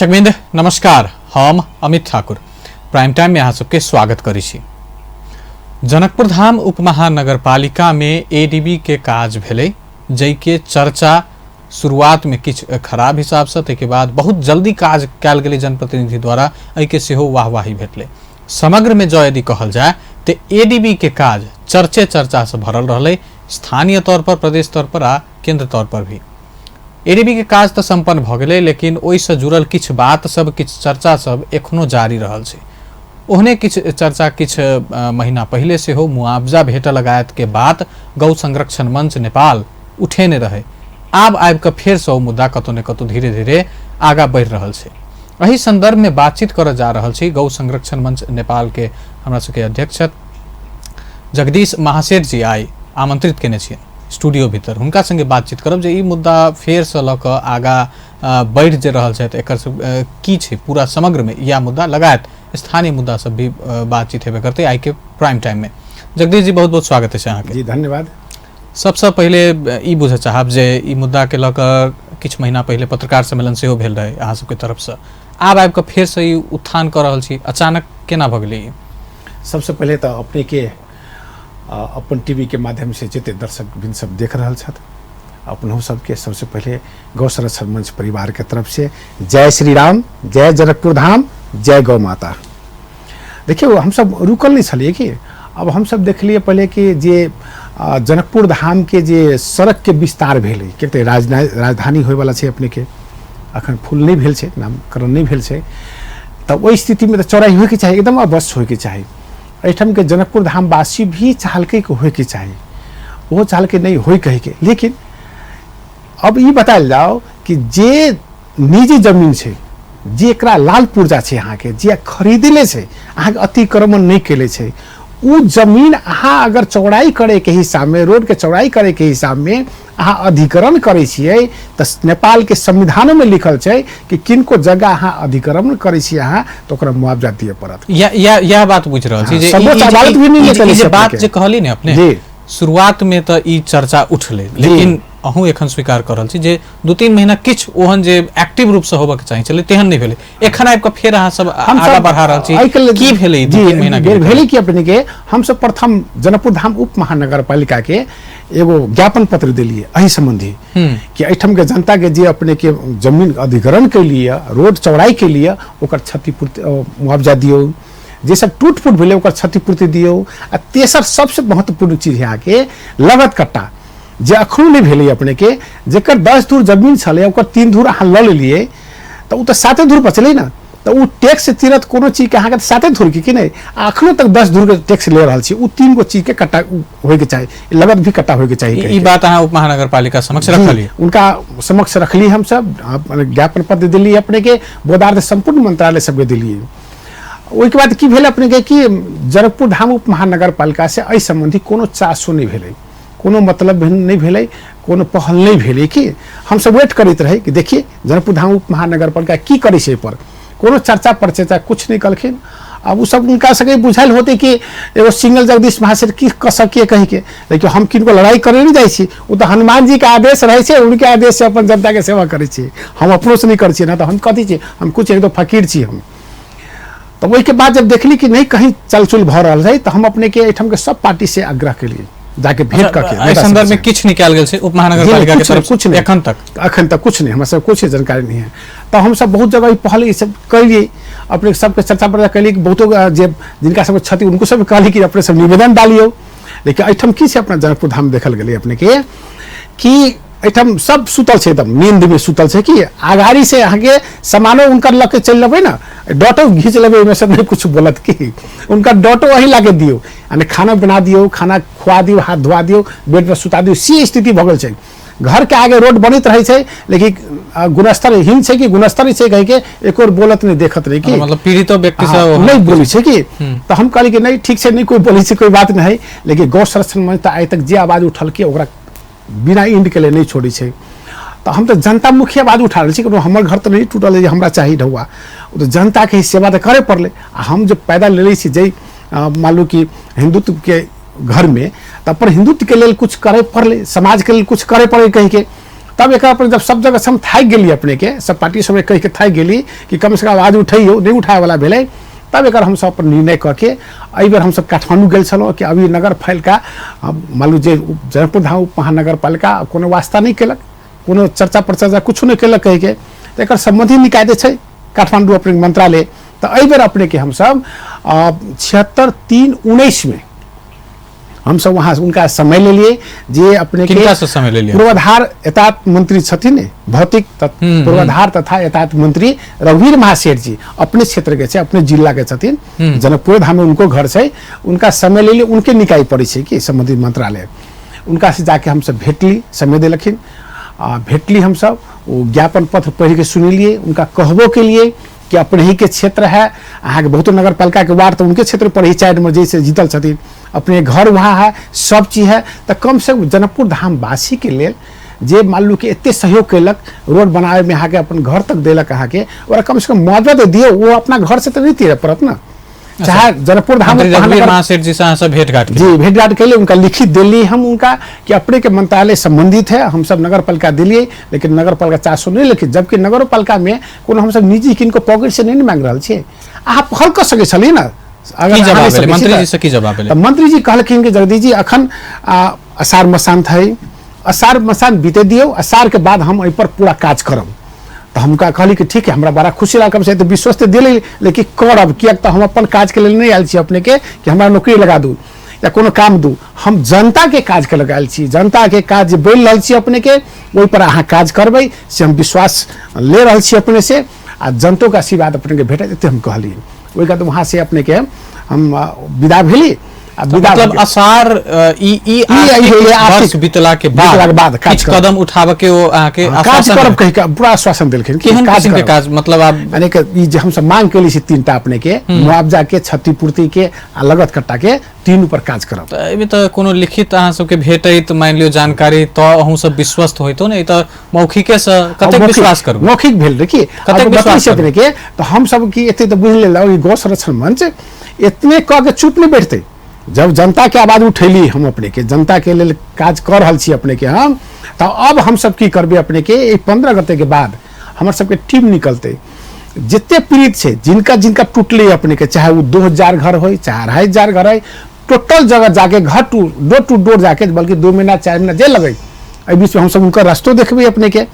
दर्शकवृंद नमस्कार। हम Amit Thakur prime time में अहाँ सबके स्वागत करै छी। जनकपुर धाम उपमहानगरपालिका में एडीबी के काज भेलै, जाहिके चर्चा शुरुआत में किछु खराब हिसाब से, ताहिके बाद बहुत जल्दी काज कयल गेलै जनप्रतिनिधि द्वारा, एहिके सेहो वाहवाही भेटलै। समग्र में जँ यदि कहल जाय तो एडीबी के काज चर्चे चर्चा से भरल रहलै, स्थानीय तौर पर, प्रदेश तौर पर आ केंद्र तौर पर भी। एडीबी के काज तऽ सम्पन्न भऽ गेलै, लेकिन ओहिसँ जुड़ल किछु बात सब, किछु चर्चा सब एखनो जारी रहल छै। ओहने किछु चर्चा किछु महीना पहिले सेहो मुआवजा भेटऽ लगायत के बात गौ संरक्षण मंच नेपाल उठेने रहे। आब आबि कऽ फेरसँ ओ मुद्दा कतौ ने कतौ धीरे धीरे आगा बढ़ि रहल छै। एहि संदर्भ में बातचीत करऽ जा रहल छी गौ संरक्षण मंच नेपाल के हमरा सबके अध्यक्ष जगदीश महासेठ जी आइ आमंत्रित केने छियनि स्टूडियो भीतर। हुनका संगे बातचीत करब जे ई मुद्दा फेरसँ लऽ कऽ आगा बढ़ि जे रहल छथि, एकर सब की छै पूरा समग्र में इएह मुद्दा लगायत स्थानीय मुद्दा सब भी बातचीत हेबे करतै आइ के प्राइम टाइम में। जगदीश जी, बहुत बहुत स्वागत अछि अहाँके। जी धन्यवाद। सबसँ पहिले ई बुझऽ चाहब जे ई मुद्दा के लऽ कऽ किछु महीना पहिले पत्रकार सम्मेलन सेहो भेल रहै अहाँ सबके तरफसँ, आब आबि कऽ फेरसँ ई उत्थान कऽ रहल छी, अचानक केना भऽ गेलै ई? सबसँ पहिले तऽ अपने के अपन टीवी के माध्यम से जते दर्शक बिन सब देख रहल छथि, अपनहु सबके सबसे पहिले गौ संरक्षण मंच परिवार के तरफ से जय श्री राम, जय जनकपुर धाम, जय गौ माता। देखियौ, हमसब रुकल नहीं छलियै कि अब हमसब देखलियै पहिले कि जे जनकपुर धाम के जे सड़क के विस्तार भेलै, किएक तऽ राजधानी होइवला छै अपने के, अखन फुल नहि भेल छै, नामकरण नहि भेल छै, तऽ ओहि स्थितिमे तऽ चौड़ाइ होइके चाही, एकदम अवश्य होइके चाही। एहिठामके जनकपुर धामवासी भी चाहलकै कि होइके चाही, ओहो चाहलकै नहि होइ कहिके। लेकिन अब ई बतायल जाओ कि जे निजी जमीन छै, जे एकरा लाल पुर्जा छै, अहाँके जे खरीदले छै, अहाँके अतिक्रमण नहि केले छै, ओ जमीन अहाँ अगर चौड़ाई करैके हिसाबमे, रोडके चौड़ाई करैके हिसाबमे अहाँ अधिग्रहण करै छियै तऽ नेपालके संविधानोमे लिखल छै कि किनको जगह अहाँ अधिग्रहण करै छियै अहाँ तऽ ओकरा मुआवजा दिअ पड़त। इएह बात बुझि रहल छी जे सर्वोच्च अदालत भी निर्णय केने छै बात जे कहली ने अपने जी, शुरुआत में तऽ ई चर्चा उठलै, लेकिन अहूँ एखन स्वीकार कर रहल छी जे 2-3 महीना किछु ओहन जे एक्टिव रूप से होबऽ के चाही छलै तेहन नहि भेलै। एखन आबि कऽ फेर अहाँ सब आगा बढ़ा रहल छी, की भेलै 2-3 महीना के? भेलै कि अपने के हमसब प्रथम जनकपुर धाम उप महानगरपालिका के एगो ज्ञापन पत्र देलियै एहि सम्बन्धी कि एहिठाम के जनता के जे अपने के जमीन अधिग्रहण केलिए, रोड चौड़ाई के लिए, ओकर क्षतिपूर्ति मुआवजा दियौ, जे सब टूट फूट भेलै ओकर क्षतिपूर्ति दियौ। आ तेसर सबसे महत्वपूर्ण चीज है अहाँके लगत कट्टा, जे अखनो नहि भेलै अपने के, जेकर 10 धूर जमीन छलै ओकर 3 धूर अहाँ लऽ लेलियै तऽ ओ तऽ 7 धूर बचलै ने, तऽ ओ टैक्स तीरत कोनो चीजके अहाँके 7 धूरके कि नहि, आ अखनो तक 10 धूरके टैक्स ले रहल छी, ओ 3 गो चीजके कट्टा होइके चाही, लगत भी कट्टा होइके चाही। ई बात अहाँ उप महानगरपालिका समक्ष रखलियै? उनका समक्ष रखली हमसब, ज्ञापन पत्र दिल्ली अपने के, बोदार्थ सम्पूर्ण मंत्रालय सबके दिल्ली। ओहिके बाद की भेल अपने के कि जनकपुर धाम उप महानगरपालिका से एहि सम्बन्धी कोनो चासो नहि भेलै, कोनो मतलब नहि भेलै, कोनो पहल नहि भेलै। कि हमसब वेट करैत रही कि देखिए जनकपुर धाम उप महानगरपालिका की करै छै, एहिपर कोनो चर्चा परिचर्चा कुछ नहि कलखिन। आब ओ सब उनका सबके बुझायल होतै कि एगो सिंगल जगदीश महासेठ की कऽ सकिए कहिके, लेकिन हम किनको लड़ाई करे नहि जाइ छी, ओ तऽ हनुमान जी के आदेश रहै छै, उनके आदेश से अपन जनता के सेवा करै छी, हम अपनो से नहि करै छी ना, तऽ हम कथी छी, हम कुछ एकदम फकीर छी हम। तऽ ओहिके बाद जब देखली कि नहि कहीं चलचुल भऽ रहल है तऽ हम अपने के एहिठाम के सब पार्टी से आग्रह केलिए जाके भेंट करके। एहि संदर्भ में किछु निकाल गेल छै उप महानगरपालिका के तरफ? कुछ नहीं, एखन तक एखन तक कुछ नहीं, हमरा सब कुछ जानकारी नहीं है। तऽ हम सब बहुत जगह पहल ई सब कैलिए, अपने सबके चर्चा पर कैलिए कि बहुतो जे जिनका सबके क्षति उनको सब कहली कि अपने सब निवेदन डालियो। लेकिन एहिठाम की छै अपना जनकपुर धाम देखल गेलै अपने के कि एहिठाम सब सुतल छै, एकदम नींद में सुतल छै कि आगाड़ी से अहाँके सामानो उनकर लऽ के चलि लेबै ने, डॉटो घींच लेबै, ओहिमे से नहि कुछ बोलत कि उनका डॉटो वही ला के दियौ, यानी खाना बना दियौ, खाना खुआ दियौ, हाथ धोआ दियौ, बेड पर सुता दियौ, से स्थिति भऽ गेल छै। घर के आगे रोड बनैत रहै छै लेकिन गुणस्तर हीन छै कि गुणस्तर छै कहिके एको बोलत नहि, देखत नहि कि मतलब पीड़ितो व्यक्ति सब नहि बोलै छै कि। तऽ हम कहली कि नहि ठीक छै, नहि कोइ बोलै छै कोई बात नहीं, लेकिन गौ संरक्षण मंच तऽ आइ तक जे आवाज उठलकै ओकरा बिना इंड के लिए नहि छोड़ै छै। तऽ हम तऽ जनता मुखी आवाज उठा रहल छी, कोनो हमर घर तऽ नहि टूटल जे हमरा चाही ढौआ, ओ तऽ जनताके ही सेवा तऽ करय पड़लै। आ हम जे पैदा लेले छी जाहि मानलू कि हिंदुत्व के घरमे, तऽ अपन हिंदुत्व के लेल कुछ करय पड़लै, समाजके लेल कुछ करय पड़लै कहिके। तब एक पर जब सब जगह से हम थाकि गेली, अपने के सब पार्टी सब कहि के थाकि गेली कि कम से कम आवाज उठैयो, नहीं उठाए वाला भेलै। तब एक हमसब अपन निर्णय कऽ के एहि बेर हमसब काठमांडू गेल छलहुँ कि अभी नगर पालिका मानलू जे जनकपुर धाम उप महानगर पालिका कोनो वास्ता नहि केलक, कोनो चर्चा परचर्चा किछु नहि केलक कहिके, तऽ एकर सम्बन्धित निकाय जे छै काठमांडू अपने मंत्रालय। तऽ एहि बेर अपने के हमसब 76/3/19 में हमसब वहाँ उनका समय लेलिए जे अपने के किनका से समय लेलिए? पूर्वाधार यातायात मंत्री छथिन ने, भौतिक पूर्वाधार तथा यातायात मंत्री रघुवीर महासेठ जी अपने क्षेत्र के छै, अपने जिला के छथिन, जनकपुर धाम में उनको घर छै। उनका समय लेलिए, उनके निकाय पड़ै छै कि संबंधित मंत्रालय, उनका से जाके हमसब भेटली, समय देलखिन। आ भेटली हमसब, ओ ज्ञापन पत्र पढ़ि के सुनलिए, उनका कहबो के लिए कि अपने ही के क्षेत्र है, अहाँके बहुतो नगर पालिका के वार्ड तो उनके क्षेत्र पर ही 4 नंबर जैसे जीतल छथिन, अपने घर वहाँ है, सब चीज है। तो कम से कम जनकपुर धाम वासी के लेल जे मान लू कि एते सहयोग केलक रोड बनावे में, अहाँके अपन घर तक देलक अहाँके, ओकरा कम से कम मुआवजा तो दियौ, वो अपना घर से तो नहीं तीरे पड़त ना। चाहे जनकपुर धाम मंत्री रघुवीर महासेठ जी से अहाँ सब भेंट घाट जी भेंट घाट के लिए उनका लिखित दिली हम उनका कि अपने के मंत्रालय संबंधित है, हम सब नगर पालिका दिलिए, लेकिन नगर पालिका 400 नहीं लिखित, जबकि नगर पालिका में कोनो हम सब निजी किनको पॉकेट से नहीं मांग रहल छियै। अहाँ पहल कऽ सकै छलियै ना। अगर की अहाँ जवाब नहि एलै? सकै छी मंत्री तऽ जी से की जवाब एलै? तऽ मंत्री जी कहलखिन कि जगदीश जी अखन अषाढ़ मसान्त है, अषाढ़ मसान्त बीते दियौ, अषाढ़ के बाद हम एहि पर पूरा काज करब। तऽ हम कहली कि ठीक है, हमरा बड़ा खुशी लागल, कम से कम विश्वास तऽ दिलै, लेकिन करब किएक तऽ हम अपन काज के लेल नहि आयल छी अपने के कि हमरा नौकरी लगा दू या कोनो काम दू, हम जनता के काज के लग आयल छी, जनता के काज जे बोलि रहल छी अपने के ओहि पर अहाँ काज करबै से हम विश्वास ले रहल छी अपने से, आ जनतो के आशीर्वाद अपने के भेटत, एते हम कहलियै। ओहिके बाद वहाँ से अपने के हम विदा भेली। आ विदा मतलब अषाढ़ ई ई वर्ष बीतला के बाद काज कदम उठाबे के ओ अहाँके काज करब कहि के पूरा आश्वासन देलखिन कि केहन किसिम के काज, मतलब आप यानी कि ई जे हमसब मांग केली छी 3टा अपने के मुआवजा के, क्षतिपूर्ति के आ लगत कट्टा के 3 ऊपर काज करब। तऽ एहिमे तऽ कोनो लिखित अहाँ सबके भेटैत मानि लियौ जानकारी तऽ अहूँ सब विश्वस्त होइतो ने, ई तऽ मौखिके से कतेक विश्वास करबै? मौखिक भेल देखिए कतेक विश्वास अपने के। तऽ हमसब की एते तऽ बुझि लेलहुँ गौ संरक्षण मंच इतने कह के चुप नहीं बैठते। जब जनता के आवाज उठेली हम अपने के, जनता के लेल काज कर रहल छी अपने के हम, तो अब हम सब की करबे अपने के 15 गते के बाद हमर सबके टीम निकलते, जितने पीड़ित छे जिनका जिनका टूटले अपने के, चाहे वो 2000 घर हो चाहे 2500 घर है, टोटल जगह जाके घर टू डोर टू डोर जाके, बल्कि 2 महीना 4 महीना जे लगे एहि बीच में हम सब उनका रस्तो देखबे अपने के।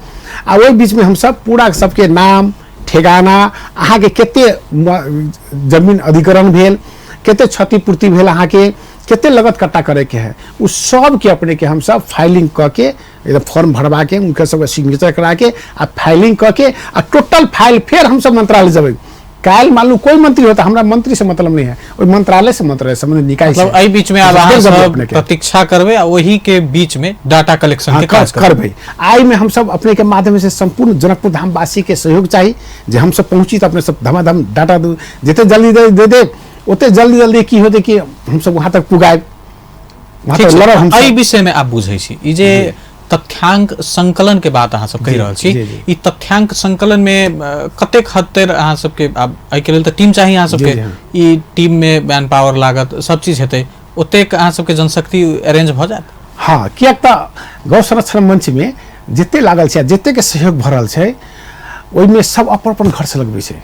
आ ओहि बीच में हम सब पूरा सबके नाम ठेगाना, अहाँके कते जमीन अधिग्रहण भेल, कते क्षतिपूर्ति भेल, अहाँके कते लगत कट्टा करैके है, उ सबके अपने के हम सब फाइलिंग कऽ के एकदम फॉर्म भरवा के उनका सबके सिग्नेचर करा के आ फाइलिंग कऽ के आ टोटल फाइल फेर हम सब मंत्रालय जेबै। काल्हि मान लू कोई मंत्री होता, हमरा मंत्री से मतलब नहीं है, ओहि मंत्रालय से मतलब है, संबंधित निकाय से। मतलब एहि बीच में आब अहाँ सब प्रतीक्षा करबै आ ओही के बीच में डाटा कलेक्शन के काज करबै। आइ में हम सब अपने के माध्यम से संपूर्ण जनकपुर धाम वासी के सहयोग चाही जे हम सब पहुँची तो अपने सब धमाधम डाटा दू, जितने जल्दी दे दे ओते जल्दी जल्दी की होते कि हम सब वहाँ तक पुगायब। एहि विषय में आप बुझै छी ई जे तथ्यांक संकलन के बात अहाँ सब कहि रहल छी, ई तथ्यांक संकलन में कतेक हद तक अहाँ सबके आब एहिके लेल तऽ टीम चाही अहाँ सबके, ई टीम में मैन पावर लागत सब चीज हेतै, ओतेक अहाँ सबके जनशक्ति अरेंज भऽ जायत? हाँ, किएक तऽ गौ संरक्षण मंच में जते लागल छै जते के सहयोग भऽ रहल छै ओहिमे सब अपन अपन घर से लगबै छै।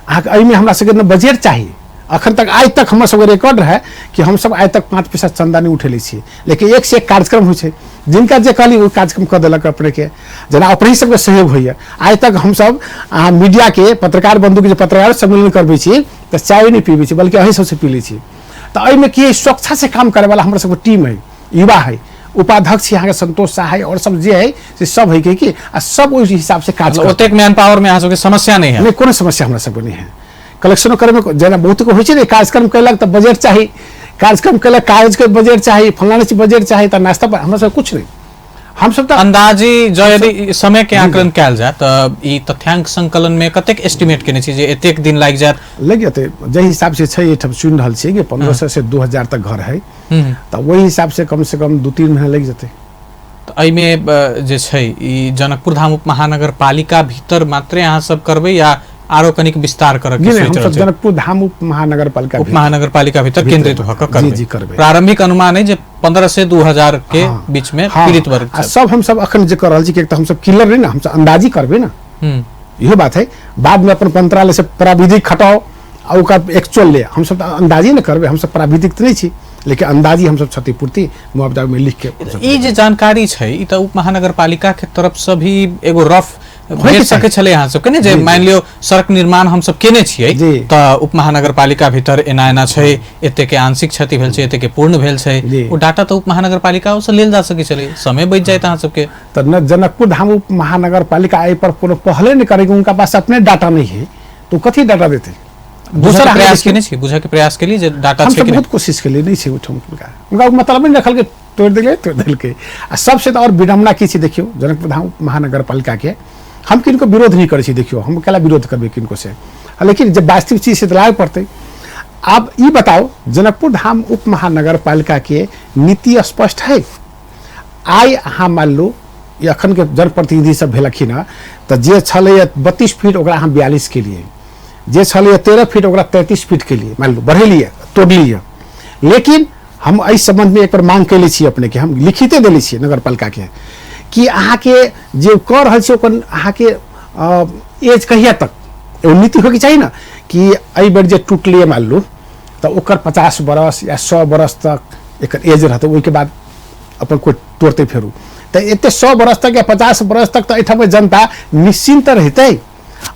अहाँके एहिमे हमरा सबके ने बजट चाही, अखन तक आइ तक हमर सबके रिकॉर्ड रहे कि हम सब आइ तक 5 पैसा चंदा नहीं उठेले छी, लेकिन एक से एक कार्यक्रम होइ छै, जिनका जे कहली ओ कार्यक्रम कऽ देलक अपने के, जेना अपने ही सबके सहयोग होइए। आइ तक हमसब अहाँ मीडिया के पत्रकार बंधु के जे पत्रकार सम्मेलन करबै छी तऽ चाय नहि पीबै छी, बल्कि अहीं सबसे पी लै छी। तऽ एहिमे की है, स्वेच्छा से काम करे वाला हमर सबके टीम है, युवा है, उपाध्यक्ष यहाँ के संतोष शाह है और सब जे है से सब है कि आ सब ओहि हिसाब से काज करतै। ओतेक मैन पावर में अहाँ सबके समस्या नहीं है? नहीं, कोनो समस्या हमरा सबके नहीं है। कलेक्शनो करे में जेना बहुत के होइ छै ने, कार्यक्रम केलक तऽ बजट चाही, कार्यक्रम केलक कागज के बजट चाही, फलाना चीज बजट चाही, तऽ नाश्ता पर हमरा सब कुछ नहीं। हम सब तऽ अंदाजी जँ यदि समय के आकलन कयल जाय तऽ ई तथ्यांक संकलन में कतेक एस्टिमेट केने छी जे एतेक दिन लागि जायत? लागि जेतै, जाहि हिसाब से छै एहिठाम सुनि रहल छियै कि 1500 से 2000 तक घर है, तऽ ओहि हिसाब से कम से कम 2-3 महीना लागि जेतै। तऽ एहिमे जे छै ई जनकपुर धाम उप महानगर पालिका भीतर मात्रे अहाँ सब करबै या आरो कनिक विस्तार करऽ के सोचि रहल छी? जनकपुर धाम उप महानगर पालिका उप महानगर पालिका भीतर केंद्रित भऽ कऽ करबै। जी, करबै। प्रारंभिक अनुमान है जे 15 से 2000 के बीच में पीड़ित वर्ग। आ सब हमसब अखन जे कर रहल छी, किएक तऽ हमसब किलर नहीं ना, हमसब अंदाजी करबै ना, इहो बात है। बाद में अपन मंत्रालय से प्राविधिक खटाओ आ ओकर एक्चुअल ले, हमसब तऽ अंदाजी ने करबै, हमसब प्राविधिक तऽ नहीं छी, लेकिन अंदाजी हमसब क्षतिपूर्ति मुआवजा में लिख के ई जे जानकारी छै ई तऽ उप महानगरपालिका के तरफ से भी एगो रफ भेट सकै छलै अहाँ सबके ने, जे मानि लियौ सड़क निर्माण हमसब केने छियै तऽ उप महानगरपालिका भीतर एना एना छै, एते के आंशिक क्षति भेल छै, एते के पूर्ण भेल छै, ओ डाटा तऽ उप महानगरपालिका से लेल जा सकै छलै, समय बचि जाइत अहाँ सबके। तऽ न जनकपुर धाम उप महानगरपालिका एहि पर कोनो पहले नहि करे, उनका पास अपने डाटा नहीं है तो कथी डाटा देते। दोसर प्रयास केने छी, बुझे के प्रयास केली जे डाटा छै कि बहुत कोशिश केली, नहीं छै ओहिठाम हुनका, हुनका मतलब नहि रखल के तोड़ि देलकै, तोड़ि देलकै। आ सबसे तऽ और विडम्बना की छै देखियौ, जनकपुर धाम महानगरपालिका के हम किनको विरोध नहीं करै छी, देखियौ हम केला विरोध करबै किनको से, लेकिन जब वास्तविक चीज से तऽ लाबे पड़तै। आब ई बताउ जनकपुर धाम उप महानगरपालिका के नीति स्पष्ट है। आइ अहाँ मान लू अखन के जनप्रतिनिधि सब भेलखिन हँ तऽ जे छलैए 32 फीट ओकरा अहाँ 42 केलियै, जे छलैए 13 फीट ओकरा 33 फीट केलियै, मान लू बढ़ेलियै तोड़लियै। लेकिन हम एहि सम्बन्धमे एक बार मांग कैले छी अपनेके, हम लिखिते देले छियै नगरपालिकाके कि अहाँके जे कऽ रहल छी ओकर अहाँके एज कहिया तक एगो नीति होइके चाही ने कि एहि बेर जे टूटलियै मान लू तऽ ओकर 50 बरस या 100 बरस तक एकर एज रहतै, ओहिके बाद अपन कोइ तोड़तै फेरू। तऽ एते 100 बरस तक या 50 बरस तक तऽ एहिठामके जनता निश्चिन्त रहतै।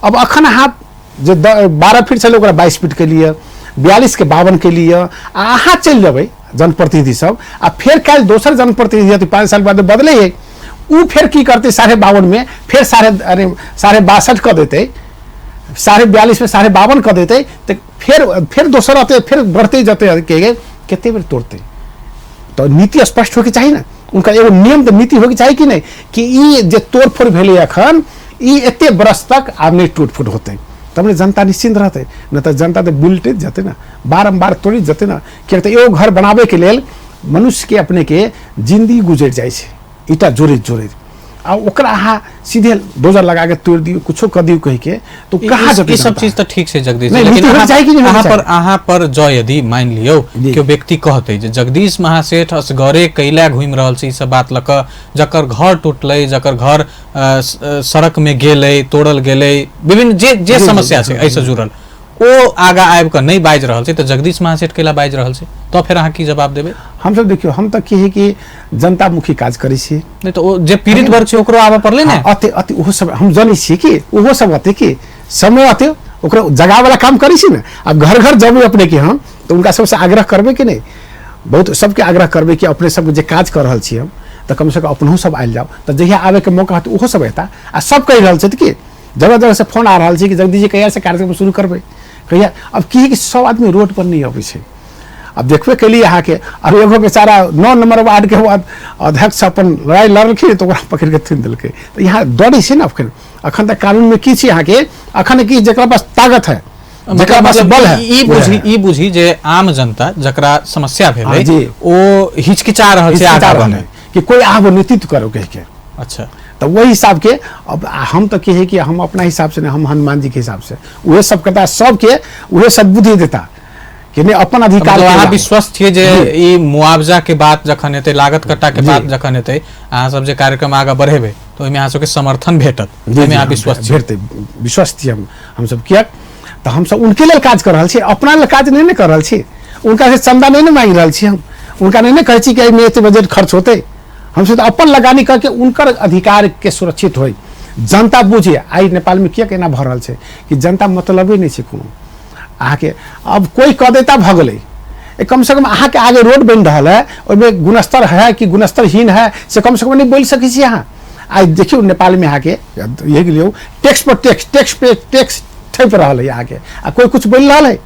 अब अखन अहाँ जे 12 फीट छलै ओकरा 22 फीट केलियै, 42 के 52 केलियै, आ अहाँ चलि जेबै जनप्रतिनिधि सब, आ फेर काल्हि दोसर जनप्रतिनिधि अथी 5 साल बाद बदलै है, उ फेर की करतै 52.5 में फेर 62.5 कऽ देतै, 42.5 में 52.5 कऽ देतै, तऽ फेर दोसर अतै, फेर बढ़ते जेतै, के कते बेर तोड़तै। तऽ नीति स्पष्ट होइके चाही ने, उनका एगो नियम तऽ नीति होइके चाही कि नहि कि ई जे तोड़फोड़ भेलै अखन ई एते बरस तक आब नहि टूटफूट होतै, तब ने जनता निश्चिन्त रहतै, नहि तऽ जनता तऽ बिलटैत जेतै ने, बारम्बार तोड़ैत जेतै ने। किएक तऽ एगो घर बनाबैके लेल मनुष्यके अपनेके जिन्दगी गुजरि जाइ छै ईटा जोड़ैत जोड़ैत, आ ओकरा अहाँ सीधे डोजर लगा के तोड़ि दियौ, कुछो कऽ दियौ कहिके, तो कहाँ जेतै ई सब चीज तऽ ठीक छै जगदीश, लेकिन अहाँ पर जँ यदि मानि लियौ केओ व्यक्ति कहतै जे जगदीश महासेठ असगरे कैला घुमि रहल छै ई सब बात लऽ कऽ, जकर घर टूटलै, जकर घर सड़क में गेलै, तोड़ल गेलै, विभिन्न जे जे समस्या छै एहिसँ जुड़ल, ओ आगा आबि कऽ नहि बाजि रहल छै, तऽ जगदीश महासेठ कैला बाजि रहल छै, तऽ फेर अहाँ की जवाब देबै? हमसब देखियौ, हम तऽ की है कि जनतामुखी काज करै छी, नहि तऽ ओ जे पीड़ित वर्ग छै ओकरो आबऽ पड़लै ने। अते अते ओहो सब हम जनै छियै कि ओहो सब अते कि समय अते ओकरा जगावला काम करै छी ने। आब घर घर जेबै अपने के हम तऽ हुनका सबसँ आग्रह करबै कि नहि, बहुत सबके आग्रह करबै कि अपने सब जे काज कऽ रहल छी हम तऽ कमसँ कम अपनहु सब आयल जाउ, तऽ जहिया आबैके मौका होतै ओहो सब एता। आ सब कहि रहल छथि कि जगह जगह से फोन आ रहल छै कि जगदीश जी कहिया से कार्यक्रम शुरू करबै, कहिया। अब की है कि सब आदमी रोड पर नहीं अबै छै। अब देखबे केलियै अहाँके, अब एगो बेचारा 9 नंबर वार्ड के अध्यक्ष अपन लड़ाइ लड़लखिन तऽ ओकरा पकड़ि के थुनि देलकै। तऽ यहाँ डरै छै ने। अखन अखन तऽ कानूनमे की छै अहाँके, अखन की जकरा पास ताकत है, जकरा पास बल है, ई बुझी जे आम जनता जकरा समस्या भेलै ओ हिचकिचा रहल छै आगा बढ़ै कि कोई आबो नेतृत्व करो कहि के। अच्छा, तऽ ओहि हिसाब के अब हम तऽ की है कि हम अपना हिसाब से नहीं, हम हनुमान जी के हिसाब से उहे सब कहता, सबके उहे सद्बुद्धि देता कि नहीं अपन अधिकार। अहाँ विश्वस्त छियै जे ई मुआवजा के बात जखन हेतै, लागत कट्टा के बात जखन हेतै, अहाँ सब जे कार्यक्रम आगा बढ़ेबै तऽ ओहिमे अहाँ सबके समर्थन भेटत, ओहिमे अहाँ विश्वस्त छियै? भेटतै, विश्वस्त छियै हमसब। किएक तऽ हमसब उनके लेल काज कऽ रहल छी, अपना लेल काज नहि ने कऽ रहल छी। उनका से चंदा नहीं ने मांगि रहल छी हम, उनका नहीं ने कहै छी कि एहिमे एते बजट खर्च होतै। हमसब तऽ अपन लगानी करके उनकर अधिकार के सुरक्षित होय, जनता बुझे। आइ नेपालमे किएक एना भऽ रहल छै कि जनता मतलबे नहि छै कोनो अहाँके। अब कोइ कऽ देता भऽ गेलै, कमसँ कम अहाँके आगे रोड बनि रहल है, ओहिमे गुणस्तर है कि गुणस्तरहीन है से कमसँ कम नहि बोलि सकै छी अहाँ। आइ देखियौ नेपालमे अहाँके इहे लियौ, टैक्स पर टैक्स, टैक्स पे टैक्स ठेपि रहल है अहाँके, आ कोइ कुछ बोलि रहल है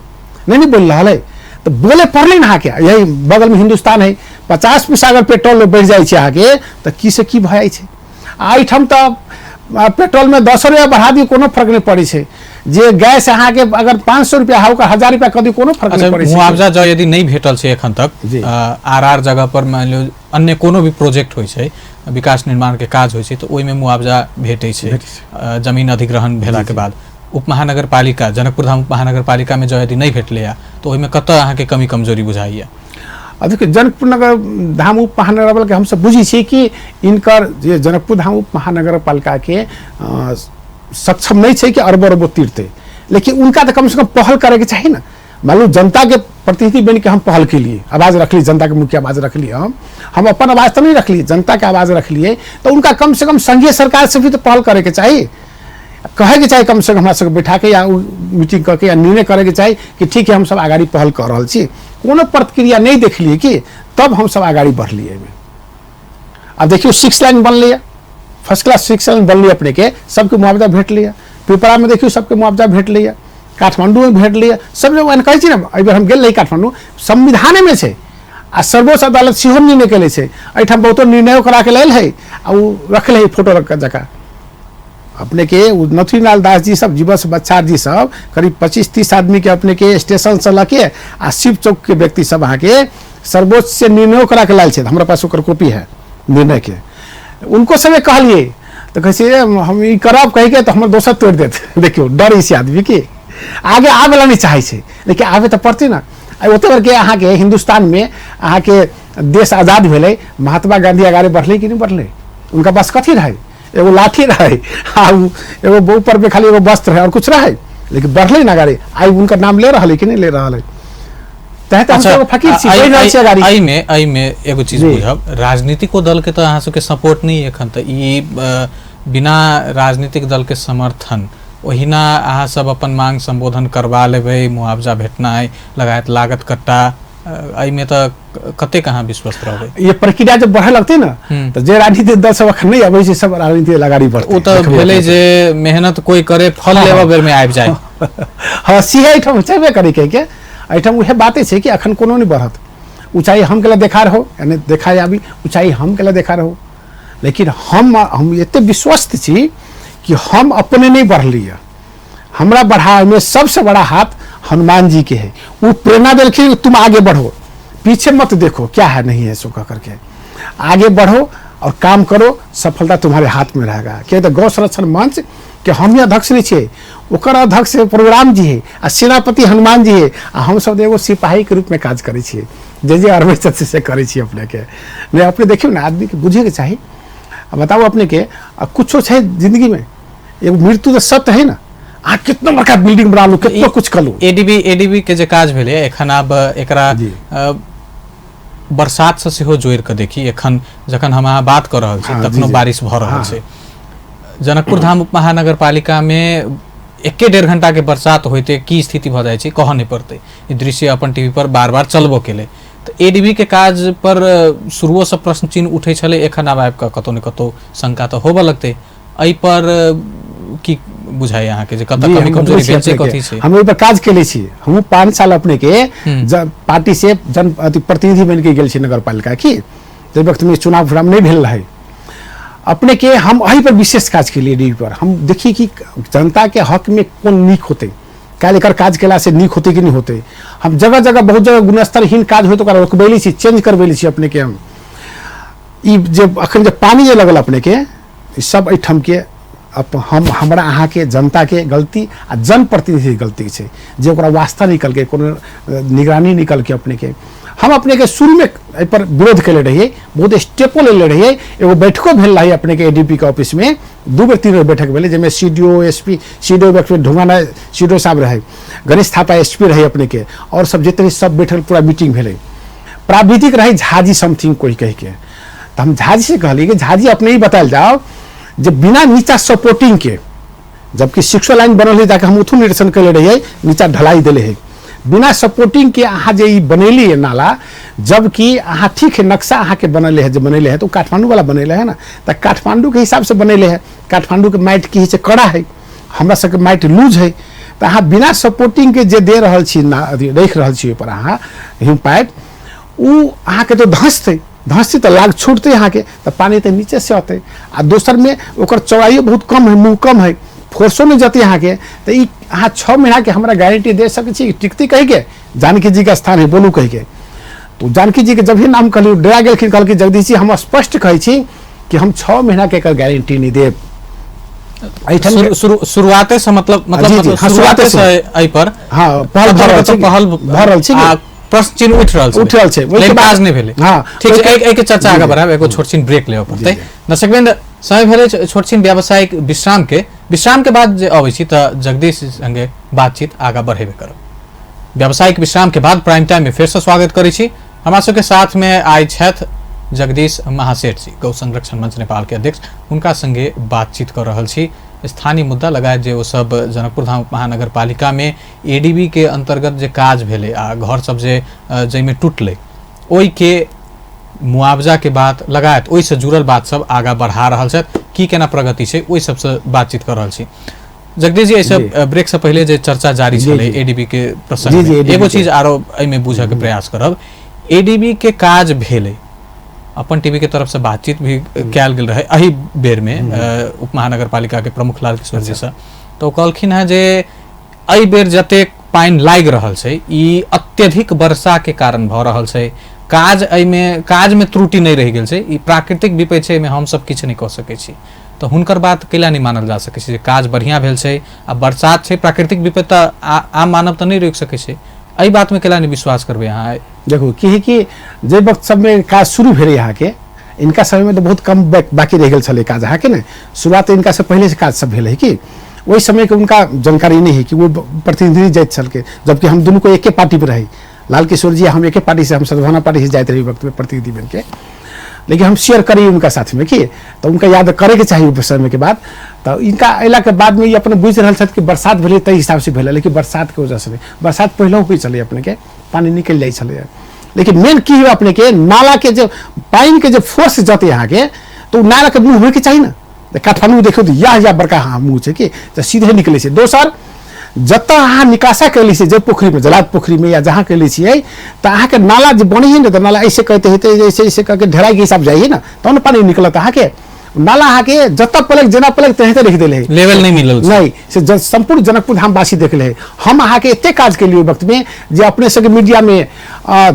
नहीं, नहीं बोलि रहल है तऽ बोले पड़लै ने अहाँके। यही बगलमे हिन्दुस्तान है, 50 पैसा अगर पेट्रोल बढ़ि जाइ छै अहाँके तऽ की से की भऽ जाइ छै। आ एहिठाम तऽ पेट्रोलमे 10 रुपया बढ़ा दियौ कोनो फर्क नहि पड़ै छै, जे गैस अहाँके अगर 500 रुपया है ओकर 1000 रुपया कऽ दियौ कोनो फर्क नहि पड़ै छै। मुआवजा जँ यदि नहि भेटल छै एखन तक, आर आर जगह पर मानि लियौ अन्य कोनो भी प्रोजेक्ट होइ छै, विकास निर्माण के काज होइ छै, तऽ ओहिमे मुआवजा भेटै छै जमीन अधिग्रहण भेलाके बाद। उप महानगरपालिका जनकपुर धाम उप महानगरपालिकामे जँ यदि नहि भेटलैए तऽ ओहिमे कतऽ अहाँके कमी कमजोरी बुझाइए? आ देखियौ, जनकपुर नगर धाम उप महानगरपालिका हमसब बुझै छियै कि इनकर जे जनकपुर धाम उप महानगरपालिका के सक्षम नहीं छै कि अरबों अरबों तीरते, लेकिन उनका तो कम से कम पहल करे के चाही ना। मान लू जनता के प्रतिनिधि बन के हम पहल के लिए आवाज रखली, जनता के मुख्य आवाज रखली, हम अपन आवाज तो नहीं रखली, जनता के आवाज रखलिए, तो उनका कम से कम संघीय सरकार से भी तो पहल करे के चाही, कहे के चाही कम से कम हमरा सबके बैठा के या मीटिंग करके या निर्णय करे के चाही कि ठीक है हम सब अगाडि पहल कर रहल छी। कोनो प्रतिक्रिया नहीं देखलिए कि तब हम सब अगाडि बढ़लिए एहिमे। अब देखियौ 6 लाइन बनलैए, फर्स्ट क्लास 6 लाइन बनलै, अपने के सबके मुआवजा भेटलैए, पिपरा में देखियौ सबके मुआवजा भेटलैए, काठमांडू में भेटलैए, सब जगह एहन कहै छी ने। एहि बेर हम गेल रही काठमांडू, संविधानेमे छै आ सर्वोच्च अदालत सेहो निर्णय केले छै, एहिठाम बहुतो निर्णयो करा के लेल है आ ओ रखले है फोटो रख जकाँ। अपने के नथुनीलाल दास जी सब, जीवस बच्चार जी सब करीब 25-30 आदमी के अपने के स्टेशन से लके आ शिव चौक के व्यक्ति सब अहाँके सर्वोच्च से निर्णयो करा के लायल छै, हमरा पास ओकर कॉपी है निर्णय के। उनको सबे कहलिए तो कहै छै हम ई करब कहि के तो हमर दोसर तोड़ि देत। देखियौ डर छै आदमी के, आगे आबे ला नहीं चाहै छै, लेकिन आबे तऽ पड़तै ना। आ ओते बेरके अहाँके हिन्दुस्तान में अहाँके देश आजाद भेलै, महात्मा गांधी अगाडि बढ़लै कि नहीं बढ़लै? उनका पास कथी रहै? एगो लाठी रहै आ एगो ऊपर पे खाली एगो वस्त्र रहै और कुछ रहै, लेकिन बढ़लै ना अगाडि। आइ उनकर नाम ले रहल है कि नहीं ले रहल है? तहे तऽ हमसब एगो फकीर छी, बढ़ि रहल छी अगाडि। एहिमे एगो चीज बुझब, राजनीतिको दल के तऽ अहाँ सबके सपोर्ट नहीं एखन, तऽ ई बिना राजनीतिक दल के समर्थन ओहिना अहाँ सब अपन मांग संबोधन करवा लेबै, मुआवजा भेटनाइ लगायत लागत कट्टा, एहिमे तऽ कतेक अहाँ विश्वस्त रहबै? ये प्रक्रिया जब बढ़े लगतै ना तऽ जे राजनीतिक दल सब अखन नहीं अबै छै सब राजनीतिक दल अगाडि बढ़तै। ओ तऽ भेलै जे मेहनत कोई करे फल लेबऽ बेर में आबि जाए। हाँ, सीहे एहिठाम छेबे करै के, एहिठाम उहे बाते छै कि अखन कोनो नहीं बढ़त। ऊंचाई हम के ला देखा रहो यानी देखा आबी, ऊंचाई हम के ला देखा रहो, लेकिन हम एते विश्वस्त छी कि हम अपने नहीं बढ़लियै। हमरा बढ़ावे में सबसे बड़ा हाथ हनुमान जी के है, वो प्रेरणा देलखिन तुम आगे बढ़ो, पीछे मत देखो क्या है नहीं है, सो कह करके आगे बढ़ो और काम करो, सफलता तुम्हारे हाथ में रहेगा। क्या तो गौ संरक्षण मंच के हम ही अध्यक्ष नहीं छे, ओकर अध्यक्ष प्रोग्राम जी है आ सेनापति हनुमान जी है, आ हम सब एगो सिपाही के रूप में काज करै छियै, जे जे अरबै छथि से करै छियै अपने के। नहीं अपने देखियौ ने, आदमी के बुझे के चाही। आ बताउ अपने के, आ कुछो छै जिंदगी में, एगो मृत्यु तऽ सत्य है ना। आ कितना बड़का बिल्डिंग बना लू, कितना कुछ कर लू। एडीबी के जे काज भेलै एखन, आब एकरा बरसात से सेहो जोड़ि कऽ देखी। एखन जखन हम अहाँ बात कऽ रहल छी तखनो बारिश भऽ रहल छै। जनकपुर धाम उप महानगरपालिका में 1-1.5 घंटा के बरसात होइते की स्थिति भऽ जाइ छै कहऽ नहि पड़तै। ई दृश्य अपन टीवी पर बार बार चलबो केलै। तऽ एडीबी के काज पर शुरुओसँ प्रश्न चिन्ह उठै छलै, एखन आब आबि कऽ कतौ ने कतौ शंका तऽ होबऽ लगतै। एहि पर की बुझाइ अहाँके जे कतऽ कमी कमजोरी भेल छै, कथी छै? हम एहि पर काज केले छी। हमहूँ 5 साल अपने के पार्टी से जन प्रतिनिधि बनि के गेल छी नगरपालिका की, जाहि वक्त में चुनाव फुनाव नहीं भेल रहे अपने के, हम एहि पर विशेष काज केलिए। एडीबी पर हम देखिए कि जनता के हक में कोन नीक होतै, काल्हि एकर काज केला से नीक होतै कि नहीं होतै। हम जगह जगह बहुत जगह गुणस्तरहीन काज होय तऽ ओकरा रोकबैले छी, चेंज करबैले छी अपने के। हम ई जे अखन जे पानी जे लगल अपने के, ई सब एहिठाम के हम हमरा अहाँके जनता के गलती आ जनप्रतिनिधि के गलती छै जे ओकरा वास्ता निकलके कोनो निगरानी निकलके अपने के। हम अपने के शुरू में एहि पर विरोध केले रहियै, बहुत स्टेपो लेले रहियै। एगो बैठको भेल रही अपने के एडीपी के ऑफिस में, 2 बेर 3 बेर बैठक भेलै, जाहिमे C D O, S P, C D O बैठक ढुंगाना सी डी ओ साहब रहै, गणेश थापा एस पी रहै अपने के, और सब जते सब बैठल पूरा मीटिंग भेलै। प्राविधिक रहै झाजी समथिंग कोई कहि के, तऽ हम झाजी से कहलियै कि झाजी अपने ही बतायल जाओ जे बिना नीचा सपोर्टिंग के, जबकि 6 लाइन बनल है जाके हम उठू निरीक्षण केले रहियै, नीचा ढलाई देले है, बिना सपोर्टिंग के अहाँ जे ई बनेली है नाला, जबकि अहाँ ठीक है नक्शा अहाँ के बनले है, जे बनेले है तो काठमांडू वाला बनेले है ना, तऽ काठमांडू के हिसाब से बनेले है, काठमांडू के माटि की होइ छै कड़ा है, हमरा सबके माटि लूज है, तऽ अहाँ बिना सपोर्टिंग के जे दे रहल छी ना, अथी राखि रहल छी ओहिपर अहाँ हिम पाइप, उ अहाँके तो धँसतै, धँसतै तऽ लाग छूटतै अहाँके, तऽ पानी तऽ नीचे से अतै। आ दोसरमे ओकर चौड़ाइयो बहुत कम है, मुँह कम है, फोर्सो नहि जतै अहाँके, तऽ ई अहाँ 6 महीना के हमरा गारंटी दे सकै छी टिकतै कहि के? जानकी जी के स्थान है बोलू कहि के। तो जानकी जी के जब ही नाम कहलियै डरा गेलखिन, कहलखिन जगदीश जी हम स्पष्ट कहै छी कि हम 6 महीना के एकर गारंटी नहि देब। एहिठाम शुरुआते से मतलब, मतलब, जी, जी, मतलब हाँ, शुरुआते शुरुआते से एहि पर हाँ, पहल भऽ रहल छै, पहल भऽ रहल छै। आ प्रश्न चिन्ह उठि रहल छै, उठि रहल छै। ओहिके लेकिन बाद काज नहि भेलै। हाँ, ठीक छै, ओहिके- एहिके चर्चा जी, आगाँ जी। बढ़ायब, एगो छोट छिन ब्रेक लेबऽ पड़तै। जी, जी। दर्शकवृंद, समय भेलै छोट छिन व्यावसायिक विश्राम के। विश्राम के बाद जे अबै छी तऽ जगदीश संगे बातचीत आगाँ बढ़ेबे करब। व्यावसायिक विश्राम के बाद प्राइम टाइम में फेर से स्वागत करै छी। हमरा सबके साथ में आइ छथि जगदीश महासेठ जी, गौ संरक्षण मंच नेपाल के अध्यक्ष। हुनका संगे बातचीत कर रहल छी स्थानीय मुद्दा लगायत जे ओ सब जनकपुर धाम महानगरपालिका में एडीबी के अंतर्गत जे काज भेलै आ घर सब जे जाहिमे टूटलै ओहिके मुआवजा के बात लगायत ओहिसँ जुड़ल बात सब आगाँ बढ़ा रहल छथि, की केना प्रगति छै ओहि सबसँ बातचीत कर रहल छी। जगदीश जी, एहिसँ जी। ब्रेक से पहिले जे चर्चा जारी जी, छलै जी। एडीबी के प्रसंग जी, जी, में, ADB एगो के। चीज आरो एहिमे बुझऽ के प्रयास करब। एडीबी के काज भेलै, अपन टीवी के तरफ से बातचीत भी कयल गेल रहे एहि बेर में उप महानगरपालिका के प्रमुख लाल किशोर जी से, तो ओ कहलखिन हेँ जे एहि बेर जतेक पानि लागि रहल छै ई अत्यधिक वर्षा के कारण भऽ रहल छै, काज एहिमे काज में त्रुटि नहि रहि गेल छै, ई प्राकृतिक विपत्ति छै, एहिमे हमसब किछु नहि कऽ सकै छी। तऽ हुनकर बात कैला नहि मानल जा सकै छै जे काज बढ़िआँ भेल छै आ बरसात छै, प्राकृतिक विपत्ति तऽ आम मानव तऽ नहि रोकि सकै छै, एहि बातमे कैला नहि विश्वास करबै अहाँ? देखू की है कि जे वक्त सबमे काज शुरू भेलै अहाँके, इनका समयमे तऽ बहुत कम बाकी रहि गेल छलै काज अहाँके ने, शुरुआत इनका से पहिले से काज सब भेलै कि ओहि समयके उनका जानकारी नहीं है कि वो प्रतिनिधि जाइत छलकै, जबकि हम दुनू को एके पार्टी पर रही, लाल किशोर जी हम एके पार्टी से, हम सद्भावना पार्टी से जाइत रही वक्त में प्रतिनिधि बन के, लेकिन हम शेयर करी उनका साथ में कि तो उनका याद करे के चाहिए उस समय के बाद। तो इनका अयला के बाद में ई अपने बुझि रहल छथि कि बरसात भेलै ताहि हिसाब से भेलै, लेकिन बरसात के वजह से नहीं, बरसात पहले होइ छलै अपने के पानी निकलि जाइ छलै, लेकिन मेन की हुए अपने के नाला के जे पानि के जे फोर्स जते अहाँके तो उ नाला के मुँह होइके चाही ने, तऽ काठमाण्डू देखियौ तऽ इएह इएह बड़का अहाँ मुँह छै कि तऽ सीधे निकलै छै। दोसर जतऽ अहाँ निकासा कैले छियै, जे पोखरिमे जलाद पोखरिमे या जहाँ कैले छियै, तऽ अहाँके नाला जे बनै है ने तऽ नाला ऐसे कहते हेतै ऐसे ऐसे कऽ के ढेराइके हिसाब जाइ है ने तहन ने पानि निकलत अहाँके। नाला अहाँके जतऽ पलक जेना पलक तेनाहिते रखि देले है, लेवल नहीं मिलल छै। नहीं से संपूर्ण जनकपुर धामवासी देखले है। हम अहाँके एते काज केलियै ओहि वक्तमे जे अपने सबके मीडियामे,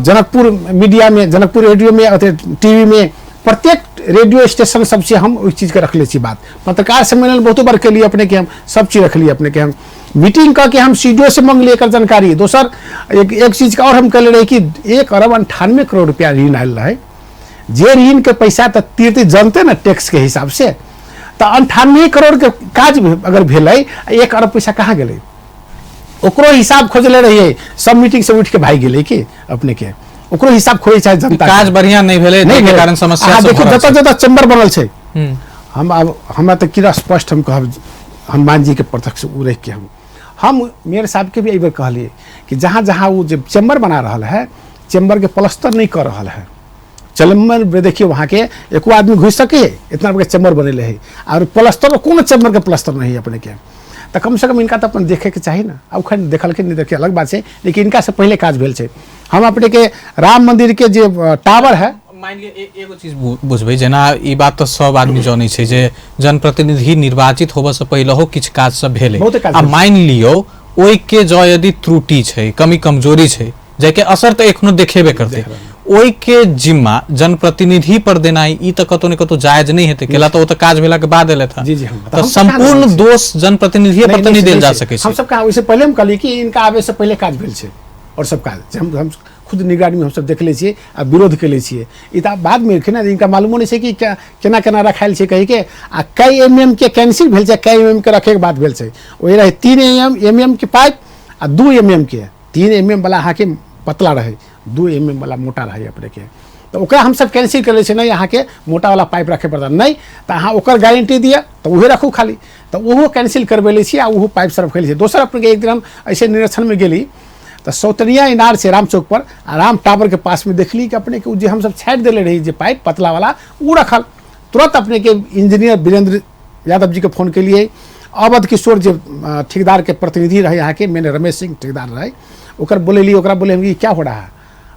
जनकपुर मीडियामे, जनकपुर रेडियोमे, अथी टीवीमे, प्रत्येक रेडियो स्टेशन सबसे हम ओहि चीजके रखले छी बात। पत्रकार सम्मेलन बहुतो बार केलियै अपने के, हम सब चीज रखलियै अपने के, हम मीटिंग कऽ के हम सी डी ओ से मंगलियै एकर जानकारी। दोसर एक चीजके और हम कहले रही कि 1 अरब 98 करोड़ रुपया ऋण आयल रहै, जे ऋण के पैसा तऽ तीर्थ जनते ने टैक्स के हिसाब से, तऽ 98 करोड़ के काज अगर भेलै, 1 अरब पैसा कहाँ गेलै, ओकरो हिसाब खोजले रहियै, सब मीटिंग से उठि के भागि गेलै कि अपने के, ओकरो हिसाब खोजे चाहे जनता के। काज बढ़िया नहीं भेलै, नहीं ताहिके भेलै। कारण समस्या अहाँ सब देखियौ भऽ रहल जतऽ छै। जतऽ चैम्बर बनल छै, हम्म। हम आब हमरा तऽ किरा स्पष्ट हम कहब हनुमान जी के प्रत्यक्ष ओ रहि के हम मेयर साहब के भी एहि बेर कहलियै कि जहाँ जहाँ वो जे चैम्बर बना रहल है, चैम्बर के प्लस्तर नहीं कर रहल है, चैम्बर में देखिए वहाँ के एको आदमी घुसि सके इतना बड़का चैम्बर बनेले है और प्लस्तर कोनो चैम्बर के प्लस्तर नहीं है अपने के, तऽ कम से कम इनका तऽ अपन देखे के चाही ने। आब खैर देखलखिन नहीं देखिए अलग बात छै, लेकिन इनका से पहले काज भेल छै। हम अपने के राम मंदिर के जे टावर है, मानि लिअ एगो चीज बुझबै, जेना ई बात तऽ सब आदमी जनै छै जे जनप्रतिनिधि निर्वाचित होबऽ से पहिलहो किछु काज सब भेलै, बहुते काज आ भेल छै। मानि लियौ ओहिके जँ यदि त्रुटि छै, कमी कमजोरी छै, जाहिके असर तऽ एखनो देखेबे करतै, ओहिके जिम्मा जनप्रतिनिधि पर देनाइ ई तऽ कतौ ने कतौ जायज नहि हेतै, केला तऽ ओ तऽ काज भेला के बाद एलथि हँ। जी, जी, हम तऽ हम तऽ सम्पूर्ण कहाँ दोष जनप्रतिनिधिए पर तऽ नहि देल जा सकै हम छै। सब कहाँ ओहिसे पहिले हम कहलियै कि इनका आबे से पहिले काज भेल छै और सब काज जे हम खुद निगरानी में हमसब देखले छियै आ विरोध केले छियै। ई तऽ बादमे एलखिन ने, इनका मालूमो नहि छै कि केना केना रखायल छै कहिके, आ कई एम एम के कैंसिल भेल छै, कई एम एम के रखेके बात भेल छै, ओहि रहै 3 एम एम के पाइप आ 2 एम एम के, 3 एम एम वाला अहाँके पतला रहै, 2 एम एम वाला मोटा रहै अपने के, तऽ ओकरा हमसब कैंसिल करै छियै, नहि अहाँके मोटा वाला पाइप रखे पड़त, नहि तऽ अहाँ ओकर गारंटी दिअ तऽ उहे रखू खाली, तऽ ओहो कैंसिल करबेले छियै आ ओहो पाइप सब रखले छियै। दोसर अपने के एक दिन हम ऐसे निरीक्षण में गेली तऽ सौतनिया इनार छै राम चौक पर आ राम टावर के पास में देखली कि अपने के उ जे हमसब छाटि देले रही जे पाइप पतला वाला उ रखल, तुरंत अपने के इंजीनियर वीरेंद्र यादव जी के फोन केलिए, अवध किशोर जे ठेकेदार के प्रतिनिधि रहे यहाँ के, मैंने रमेश सिंह ठेकेदार रहे, ओकर बोलेली, ओकरा बोले हम कि क्या हो रहा है,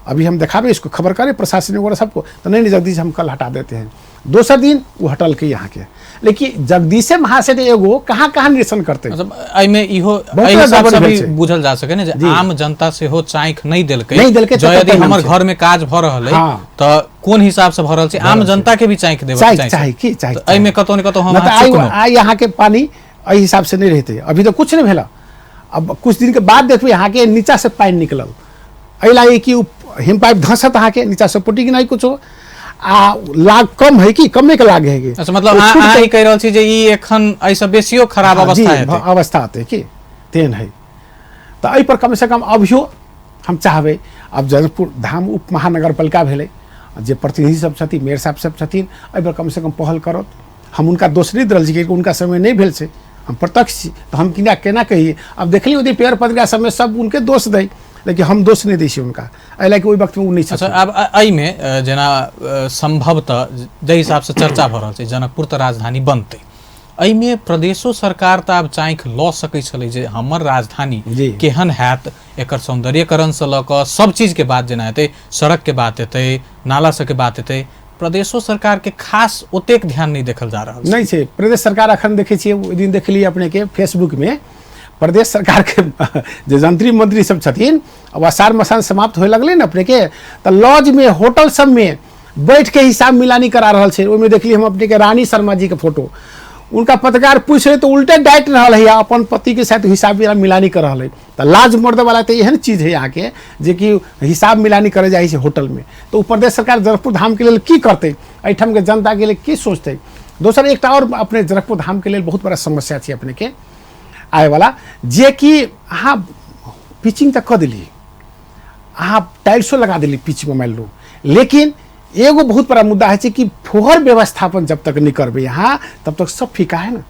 अभी हम देखाबे इसको, खबर करे प्रशासन वगैरह सबको, तो नहीं नहीं जगदीश हम कल हटा देते हैं। दोसर दिन वो हटल के यहाँ के, लेकिन जगदीशे महासेठ एगो कहाँ कहाँ निरीक्षण करते। मतलब एहिमे इहो बहुत एहि हिसाब गड़बड़ से भेल भी छै। बुझल जा सके ने जे जी। आम जनता सेहो चाँखि नहि देलकै, नहि देलकै जँ तकर यदि परिणाम हमर छै। घर में काज भऽ रहल अइ हाँ। तऽ कोन हिसाब से भऽ रहल छै, आम रहल छै। जनता के भी चाँखि देबऽ चाही, चाही। चाही की, चाही, तऽ एहिमे कतौ ने कतौ हम नहि तऽ अहाँ आइ चुकलहुँ। आइ अहाँके पानि एहि हिसाब से नहि रहतै, अभी तऽ कुछ नहि भेल, अब कुछ दिन के बाद देखबै अहाँके नीचा से पानि निकलल, एहि लागि कि हेम पाइप धंसत अहाँके नीचाँ सपोर्टिंग नहि कुछो, आ लाग कम है कि कमे के लाग है कि। अच्छा, मतलब अहाँ ई कहि रहल छी जे ई एखन एहिसँ बेसियो खराब अवस्था हेतै। अवस्था हेतै कि तेहन है। तऽ एहिपर कमसँ कम अभियो हम चाहबै, आब जनकपुर धाम उप महानगरपालिका भेलै, जे प्रतिनिधि सब छथिन, मेयर साहब सब छथिन, एहिपर कमसँ कम पहल करत। हम हुनका दोष नहि दऽ रहल छी, कियाकि हुनका समय नहि भेल छै, हम प्रत्यक्ष छी तऽ हम किना केना कहियै। आब देखलियै ओहि पेड़ पत्रिका सबमे सब हुनके दोष दै, लेकिन हम दोष नहि दै छियै हुनका, एहि लए कऽ ओहि वक्तमे ओ नहि छथिन। अच्छा, आब एहिमे जेना सम्भवतः जाहि हिसाबसँ चर्चा भऽ रहल छै, जनकपुर तऽ राजधानी बनतै, एहिमे प्रदेशो सरकार तऽ आब चाँखि लऽ सकै छलै जे हमर राजधानी केहन हैत, एकर सौन्दर्यकरणसँ लऽ कऽ सब चीजके बात जेना हेतै, सड़कके बात हेतै, नाला सबके बात हेतै, प्रदेशो सरकारके खास ओतेक ध्यान नहि देखल जा रहल नहि छै। प्रदेश सरकार अखन देखै छियै, ओहि दिन देखलियै अपनेके फेसबुकमे, प्रदेश सरकारके जे जंत्री मंत्री सब छथिन, अब असार मसान समाप्त होए लगलै ने अपनेके, तऽ लॉजमे होटल सबमे बैठ के हिसाब मिलानी करा रहल छै। ओहिमे देखलियै हम अपनेके रानी शर्मा जी के फोटो, उनका पत्रकार पूछ रहे तऽ उल्टे डाँटि रहल है, अपन पति के साथ हिसाब मिलानी कर रहल है। तऽ लाज मर्द वाला तऽ एहन चीज है अहाँके जेकि हिसाब मिलानी करे जाइ छै होटलमे। तऽ ओ प्रदेश सरकार जनकपुर धामके लेल की करतै, एहिठामके जनताके लेल की सोचतै। दोसर एकटा आओर अपने जनकपुर धामके लेल बहुत बड़ा समस्या छै अपनेके आयवला, जेकि अहाँ पिचिंग तऽ कऽ देलियै, अहाँ टाइल्सो लगा देलियै पिचमे मानि लू, लेकिन एगो बहुत बड़ा मुद्दा होइ छै कि फोहर व्यवस्थापन जब तक नहि करबै अहाँ तब तक सब फीका है ने।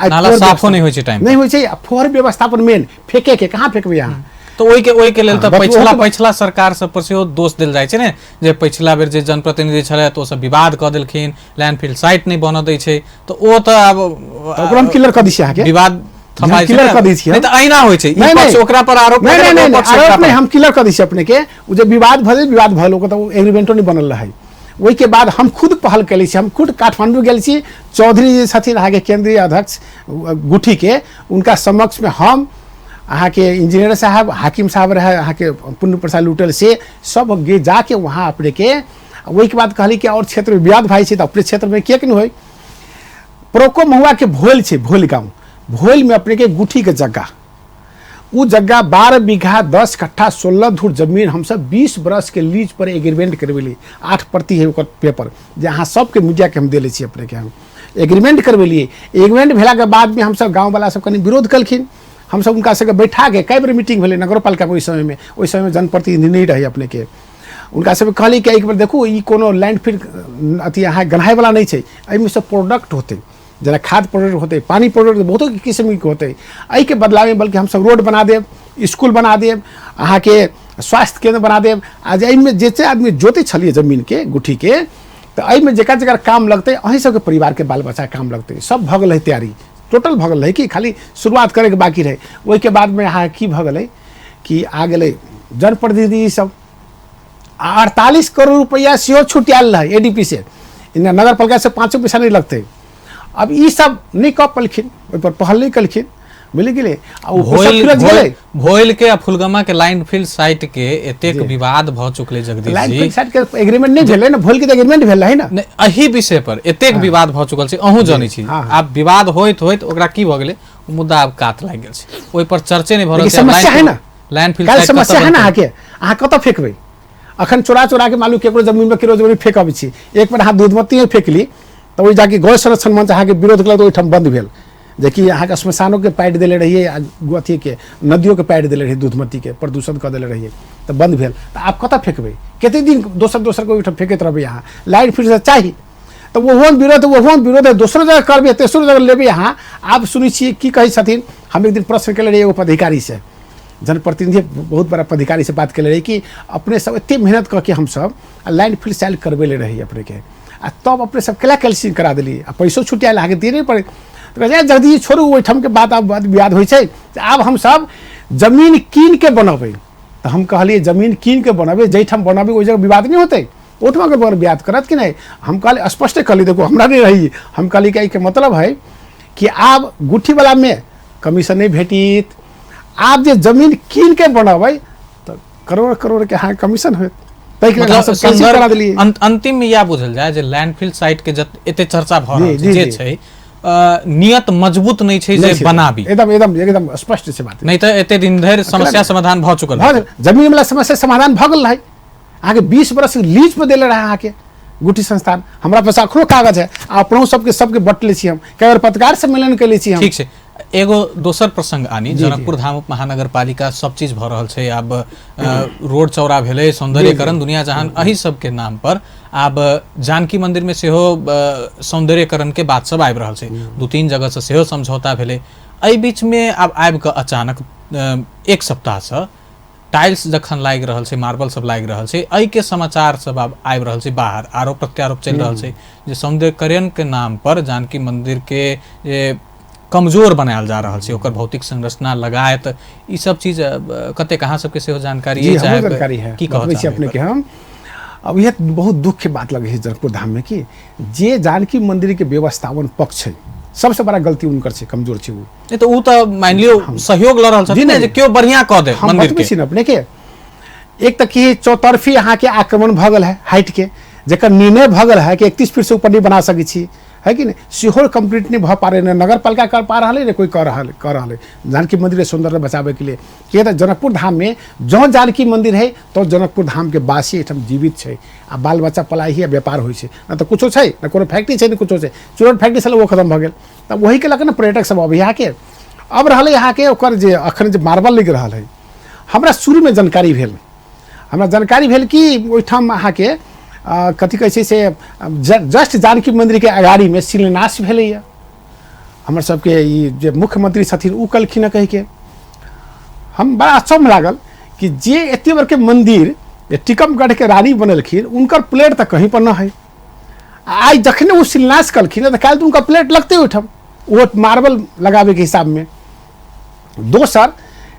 नाला साफो नहि होइ छै टाइम नहि होइ छै। फोहर व्यवस्थापन मेन फेके के कहाँ फेकबै अहाँ, तऽ ओहिके लेल तऽ पछिला पछिला सरकार सब पर सेहो दोष देल जाइ छै ने, जे पछिला बेर जे जनप्रतिनिधि छलै तऽ ओ सब विवाद कऽ देलखिन, लैंडफिल साइट नहि बनऽ दै छै, तऽ ओ तऽ आब ओकरा हम क्लियर कऽ दै छी अहाँके, विवाद थमाइ क्लियर कऽ दै छी। नहि तऽ अहिना होइ छै, ई पक्ष ओकरा पर आरोप नहि नहि नहि आरोप नहि, हम क्लियर कऽ दै छी अपने के। ओ जे विवाद भऽ विवाद भऽ ओकर तऽ एग्रीमेंटो नहि बनल रहै। ओहिके बाद हम खुद पहल कयले छी, हम खुद काठमांडू गेल छी, चौधरी जे छथिन अहाँके केंद्रीय अध्यक्ष गुठीके, उनका समक्षमे हम अहाँके इंजीनियर साहब, हाकिम साहब रहे अहाँके पुण्य प्रसाद लुटल, से सब गे जाके वहाँ अपने के ओहिके बाद कहली कि और क्षेत्रमे विवाद भए छै तऽ अपने क्षेत्रमे किएक नहि होइ। प्रोको महुआ के भोल छै, भोल गाँव, भोलमे अपने के गुठी के जगह, उ जगह 12 बीघा 10 कट्ठा 16 धूर जमीन हमसब 20 बरस के लीज पर एग्रीमेंट करबेली, 8 प्रति है ओकर पेपर जे अहाँ सबके मीडिया के हम देले छी अपने के, हम एग्रीमेंट करबेलियै। एग्रीमेंट भेलाके बादमे हमसब गाँववला सब कनि विरोध केलखिन, हमसब हुनका सबके बैठा के कई बेर मीटिंग भेलै नगरपालिकामे, ओहि समयमे जनप्रतिनिधि नहि रहै अपने के, हुनका सबके कहली कि एक बेर देखू ई कोनो लैंड फिल अथी अहाँ गन्हायवला नहि छै, एहिमे सब प्रोडक्ट होतै, जेना खाद प्रोडक्ट होतै, पानी प्रोडक्ट बहुतो किस्मके होतै, एहिके बदलामे बल्कि हमसब रोड बना देब, स्कूल बना देब, अहाँके स्वास्थ्य केन्द्र बना देब। आ जे एहिमे जते आदमी जोतै छलियै जमीनके गुठीके, तऽ एहिमे जकर जकर काम लगतै अहीं सबके परिवारके बाल बच्चाके काम लगतै, सब भऽ गेल रहै तैयारी, टोटल भऽ गेल रहै कि खाली शुरुआत करैके बाकी रहै। ओहिके बादमे अहाँके की भऽ गेलै कि आ गेलै जनप्रतिनिधि सब, आ 48 करोड़ रुपैआ सेहो छुटियाल रहै ए डी पी से, नगरपालिका से 5 पैसा नहि लगतै। अब ई सब नहि कऽ पलखिन, ओहिपर पहल नहि केलखिन, बुझि गेलियै। आ ओ पैसा फिरत गेलै। भोइल के आ फुलगमा के लाइन फील्ड साइट के एतेक विवाद भऽ चुकलै जगदीश लाइन जी, फील्ड साइट के एग्रीमेंट नहि भेलै ने, भोइल के तऽ एग्रीमेंट भेल रहै ने। नहि, एहि विषय पर एतेक विवाद भऽ चुकल छै, अहूँ जनै छी। आब विवाद होइत होइत ओकरा की भऽ गेलै, ओ मुद्दा आब कात लागि गेल छै, ओहि पर चर्चे नहि भऽ रहल लेकिन छै। समस्या है ना, लैंड फील्ड काल्हि समस्या है ना अहाँके, अहाँ कतऽ फेकबै? अखन चोरा चोरा के मालूम केकरो जमीन में केकरो जमीन फेक अबै छी। एक बेर अहाँ दूधमती में फेकली तऽ ओहि जाके गौ संरक्षण मंच अहाँके विरोध केलक, तऽ ओहिठाम बंद भेल, जेकि अहाँके श्मशानोके पाटि देले रहियै आ अथीके नदियोके पाटि देले रहियै, दूधमतीके प्रदूषण कऽ देले रहियै, तऽ बंद भेल। तऽ आब कतऽ फेकबै? कते दिन दोसर दोसरके ओहिठाम फेकैत रहबै अहाँ? लाइट फिर से चाही तऽ ओहोमे विरोध, ओहोमे विरोध, दोसरो जगह करबै, तेसरो जगह लेबै अहाँ। आब सुनै छियै की कहै छथिन, हम एक दिन प्रश्न केले रहियै एगो पदाधिकारीसँ, जनप्रतिनिधि बहुत बड़ा पदाधिकारीसँ बात केले रहियै कि अपने सब एते मेहनत कऽ के हमसब लाइन फिल साइल करबै ले रही अपनेके, आ तब अपने सब केला कैल्सिंग करा देलियै आ पैसो छुटियाल अहाँके दिए नहि पड़ै। तऽ कहै छै जगदीश छोड़ू ओहिठामके बात, आब विवाद होइ छै, आब हमसब जमीन कीन के बनबै। तऽ हम कहलियै जमीन कीन के बनबै, जाहिठाम बनबै ओहि जगह विवाद नहि होतै, ओहिठाम अगर विवाद करत कि नहि? हम कहलियै स्पष्टे कहलियै देखू हमरा नहि रही, हम कहलियै कि एहिके मतलब है कि आब गुठीवलामे कमीशन नहि भेटित, आब जे जमीन कीन के बनबै तऽ करोड़ करोड़ के अहाँके कमीशन होयत, ताहिके लेल मतलब हमसब कैंसिल करा देलियै। अंतिम में इएह बुझल जाय जे लैंडफिल साइट के जत एते चर्चा भऽ रहल छै जे छै, नियत मजबूत नहि छै जे बनाबी। एकदम एकदम एकदम स्पष्ट छै बात। नहि तऽ एते दिन धरि समस्या समाधान भऽ चुकल रहै। जमीन वाला समस्या समाधान भऽ गेल रहै। अहाँके 20 वर्ष लीज पर देले रहै अहाँके गुठी संस्थान। हमरा पास अखनो कागज है, आ अपनो सबके सबके बटले छी हम, कई बेर पत्रकार सम्मेलन कैले छी हम। ठीक छै, एगो दोसर प्रसंग आनी। जनकपुर धाम महानगर पालिका सब चीज भऽ रहल छै, आब रोड चौड़ा भेलै, सौंदर्यकरण दुनिया जहान एहि सबके नाम पर आब जानकी मंदिर में सेहो सौंदर्यकरण के बात सब आबि रहल छै, 2-3 जगह से सेहो समझौता भेलै। एहि बीच में आब आबि कऽ अचानक एक सप्ताह से टाइल्स जखन लागि रहल छै, मार्बल सब लागि रहल छै, एहि के समाचार सब आब आबि रहल छै बाहर, आरोप प्रत्यारोप चलि रहल छै जे सौंदर्यकरण के नाम पर जानकी मंदिर के जे कमजोर बनायल जा रहल छै, ओकर भौतिक संरचना लगायत ई सब चीज कतेक अहाँ सबके सेहो जानकारी है? जानकारी है की कहबै छी अपने के हम। अब यह बहुत दुख के बात लगे है जनकपुर धाम में कि जे जानकी मंदिर के व्यवस्थापन पक्ष है, सबसे बड़ा गलती उनकर छै, कमजोर छै उ। नहीं तो उ त मान लियो सहयोग ल रहल छथिन ने जे केओ बढ़िया क दे मंदिर के। हम अपने के एक त की चौतरफी अहाँ के आक्रमण भ गेल है हाइट के, जेकर निर्णय भ गेल है कि 31 फीट से ऊपर नहीं बना सकै छी, है कि नहीं, सेहो कंप्लीट नहीं भ पा रहे, नगर पालिका कर पा रहा है ने कोई कर रहा है जानकी मंदिर के सौंदर्य बचावे के लिए। किया तो जनकपुर धाम में जँ जानकी मंदिर है तो जनकपुर धाम के वासी एहिठाम जीवित छै, आ बाल बच्चा पलाइ है, व्यापार होइ छै, न तऽ कुछो छै, न कोनो फैक्ट्री छै, न कुछो छै, चुरट फैक्ट्री छलै ओ खत्म भऽ गेल। तऽ वहीके लऽ कऽ ने पर्यटक सब अबै अहाँके। अब रहलै अहाँके ओकर जे अखन जे मार्बल लागि रहल है, हमरा शुरूमे जानकारी भेल, हमरा जानकारी भेल कि ओहिठाम अहाँके कथी कहै छै से जस्ट जानकी मंदिरके अगाड़ीमे शिलान्यास भेलैए। हमर सबके ई जे मुख्यमंत्री छथिन ओ कहलखिन हँ कहिके, हम बड़ा अचम्भ लागल कि जे एते बड़के मंदिर जे टीकमगढ़ के रानी बनेलखिन उनकर प्लेट तऽ कहीं पर न है। आइ जखने ओ शिलान्यास कलखिन तऽ काल्हि तऽ उनका प्लेट लगतै ओहिठाम, ओ मार्बल लगाबैके हिसाबमे। दोसर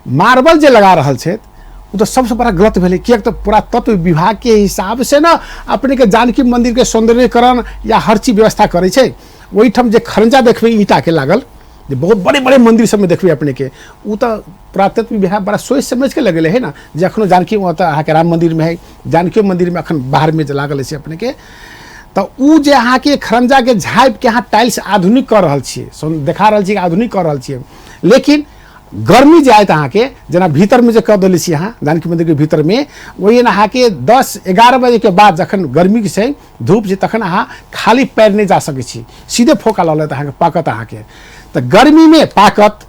मार्बल जे लगा रहल छथि ओ तऽ सबसँ बड़ा गलत भेलै, किएक तऽ पुरातत्व विभागके हिसाबसँ ने अपनेके जानकी मन्दिरके सौन्दर्यीकरण या हर चीज व्यवस्था करै छै। ओहिठाम जे खरंजा देखबै ईंटाके लागल, जे बहुत बड़े बड़े मंदिर सबमे देखबै अपनेके, ओ तऽ पुरातत्व विभाग बड़ा सोचि समझिके लगेले है ने, जे अखनो जानकी ओतऽ अहाँके राम मन्दिरमे है, जानकी मन्दिरमे अखन बाहरमे जे लागल है अपनेके, तऽ ओ जे अहाँके खरंजाके झाँपिके अहाँ टाइल्स आधुनिक कऽ रहल छियै, देखा रहल छियै आधुनिक कऽ रहल छियै, लेकिन गर्मी जे आयत अहाँके जेना भीतरमे जे कऽ देले छी अहाँ जानकी मन्दिरके भीतरमे, ओहि अहाँके 10-11 बजेके बाद जखन गर्मी छै धूप छै तखन अहाँ खाली पैर नहि जा सकै छी, सीधे फोका लऽ लेत अहाँके, पाकत अहाँके। तऽ गर्मीमे पाकत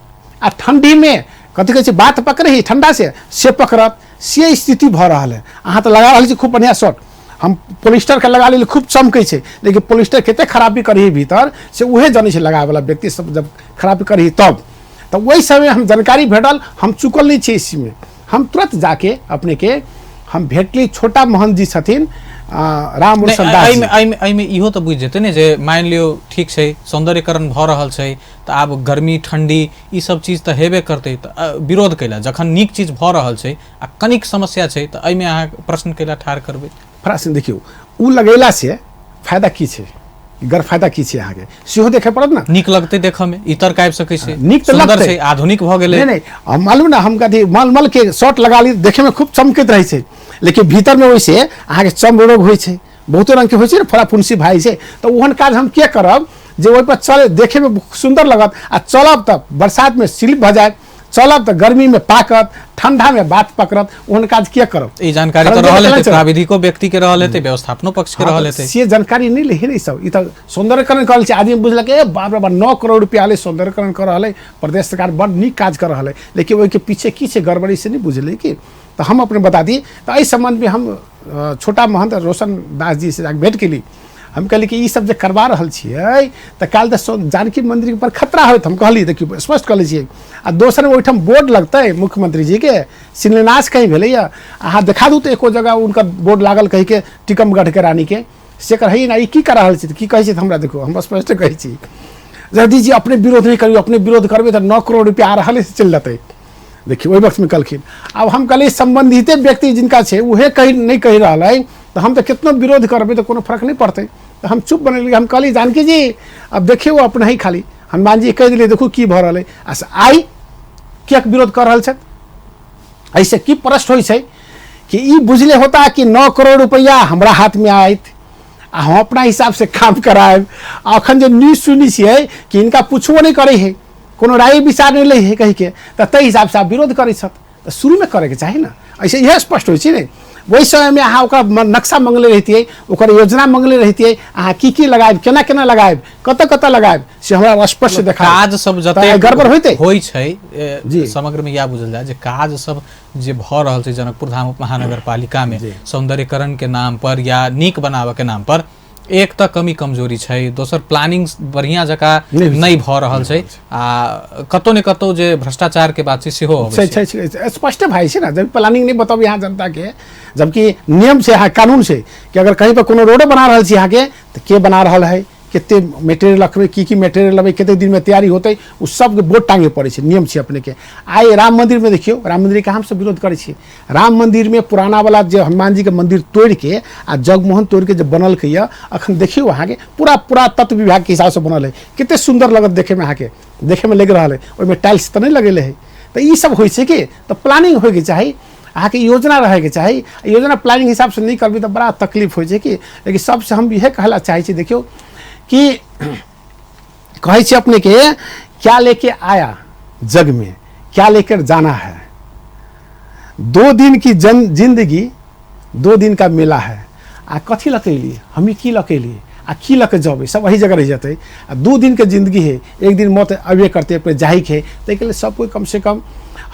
आ ठण्डीमे कथी कहै छै बात पकड़ै है ठण्डा से पकड़त, से स्थिति भऽ रहल है। अहाँ तऽ लगा रहल छी खूब बढ़िआँ शर्ट, हम पोलिस्टरके लगा लेली खूब चमकै छै, लेकिन पोलिस्टर कते खराबी करी भीतर से उहे जनै छै लगाबैवला व्यक्ति सब, जब खराबी करी तब। तऽ ओहि समय हम जानकारी भेटल, हम चुकल नहि छियै इसीमे, हम तुरंत जाके अपने के हम भेटली छोटा मोहन जी छथिन राम रोशन दास। एहिमे इहो तऽ बुझि जेतै ने जे मानि लियौ ठीक छै सौंदर्यकरण भऽ रहल छै तऽ आब गर्मी ठंडी ई सब चीज तऽ हेबे करतै, तऽ विरोध कैला जखन नीक चीज भऽ रहल छै आ कनिक समस्या छै तऽ एहिमे अहाँ प्रश्न कैला ठाढ़ करबै? प्रश्न देखियौ ओ लगेला से फायदा की छै, गरफायदा की छै अहाँके सेहो देखे पड़त ने। नीक लगतै देखऽ मे, इतर के आबि सकै छै, नीक तऽ सुन्दर छै, आधुनिक भऽ गेलै। नहीं नहीं, हम मालूम ना, हम कथी मलमल के शर्ट लगा ली देखे में खूब चमकैत रहै छै, लेकिन भीतर में ओहिसे अहाँके चर्म रोग होइ छै, बहुतो रंग के होइ छै ने, फड़ा फुंसी भए छै। तऽ ओहन काज हम किया करब जे ओहि पर चले देखे में सुन्दर लगत आ चलब तऽ बरसात में स्लिप भऽ जायत, चलब तऽ गर्मी में पाकत, ठंडा में बात पकड़त, ओहन काज किया करब? ई जानकारी तऽ रहल हेतै, प्राविधिको व्यक्ति के रहल हेतै, व्यवस्थापनो पक्ष के रहल हेतै, से जानकारी नहि लै है सब। ई तऽ सौंदर्यकरण करल छै, आदमी बुझलक ए बाप रे बाप 9 करोड़ रुपया ले सौंदर्यकरण कर रहल है, प्रदेश सरकार बड़ नीक काज कर रहल है, लेकिन ओहिके पीछे की छै गड़बड़ी से नहि बुझलै कि। तऽ हम अपने बता दी तऽ एहि सम्बन्धमे हम छोटा महंत रोशन दास जी से जाके भेंट केली। हम कहली कि ई सब जे करवा रहल छियै तऽ काल्हि तऽ जानकी मंदिर पर खतरा होयत, हम कहली देखियौ स्पष्ट कहले छियै। आ दोसर ओहिठाम बोर्ड लगतै मुख्यमंत्री जी के, शिलान्यास कहीं भेलैया, अहाँ देखा दू तऽ एको जगह हुनकर बोर्ड लागल कही के टीकमगढ़ के रानी के, से कहै ना ई की कर रहल छी, की कहै छी हमरा देखू, हम स्पष्ट कहै छी जगदीश जी अपने विरोध नहि करियौ, अपने विरोध करबै तऽ 9 करोड़ रुपया आ रहल चलि जेतै। देखियौ ओहि वक्तमे कहलखिन। आब हम कहलियै सम्बन्धिते व्यक्ति जिनका छै उहे कहि नहि कहि रहल है तऽ हम तऽ कितनो विरोध करबै तऽ कोनो फर्क नहि पड़तै, तऽ हम चुप बनेलियै। हम कहलियै जानकी जी आब देखियौ अपने ही खाली हनुमान जी कहि देलियै देखू की भऽ रहल है, आ से आइ किएक विरोध कऽ रहल छथि, एहिसँ की प्रश्न होइ छै कि ई बुझले होता कि 9 करोड़ रुपैआ हमरा हाथमे आयत आ हम अपना हिसाबसँ काम करायब। आ अखन जे न्यूज सुनै छियै कि हिनका पुछबो नहि करै है, कोनो राय विचार नहि लै है कहिके, तऽ ताहि हिसाबसँ आब विरोध करै छथि। तऽ शुरूमे करैके चाही ने, एहिसँ इएह स्पष्ट होइ छै ने। ओहि समयमे अहाँ ओकरा नक्शा मंगले रहितियै, ओकर योजना मंगले रहितियै, अहाँ की की लगायब, केना केना लगायब, कतऽ कतऽ लगायब, से हमरा स्पष्ट देखा। काज सब जते गड़बड़ होइतै होइ छै समग्र में इएह बुझल जाय जे काज सब जे भऽ रहल छै जनकपुर धाम महानगरपालिका में सौंदर्यकरण के नाम पर या नीक बनाबऽ के नाम पर, एक तऽ कमी कमजोरी छै, दोसर प्लानिंग बढ़िया जकाँ नहि भऽ रहल छै, आ कतौ ने कतौ जे भ्रष्टाचार के बात छै सेहो अबै छै। छै, स्पष्ट भाई छै ने, जब प्लानिंग नहि बताबी यहाँ जनता के, जबकि नियम छै यहाँ कानून छै कि अगर कहीं पर कोनो रोडो बना रहल छी अहाँके, तऽ के बना रहल है, कते मटेरियल रखबै, की की मटेरियल लेबै, कते दिनमे तैयारी होतै, ओ सबके बोर्ड टाँगे पड़ै छै, नियम छै अपनेके। आइ राम मन्दिरमे देखियौ, राम मन्दिरके हमसब विरोध करै छियै। राम मन्दिरमे पुराना वाला जे हनुमान जीके मन्दिर तोड़िके आ जगमोहन तोड़िके जे बनलकै यऽ, अखन देखियौ अहाँके पूरा पुरातत्व विभागके हिसाबसँ बनल है, कते सुन्दर लगत देखैमे, अहाँके देखैमे लागि रहल है, ओहिमे टाइल्स तऽ नहि लगेले है। तऽ ई सब होइ छै कि तऽ प्लानिंग होइके चाही, अहाँके योजना रहैके चाही। योजना प्लानिंग हिसाबसँ नहि करबै तऽ बड़ा तकलीफ होइ छै कि। लेकिन सबसँ हम इएह कहला चाहै छी, देखियौ कि कहै छी अपनेके, क्या लेके आया जग में, क्या लेकर जाना है, 2 दिन की जन जिंदगी 2 दिन का मेला है। आ कथी लऽ के एलियै हमी, की लऽ के एलियै आ की लऽ के जेबै, सब वही जगह रहि जेतै। आ 2 दिन के जिंदगी है, एक दिन मौत अबे करतै, अपने जाइके है। ताहिके लेल सब कोइ कम से कम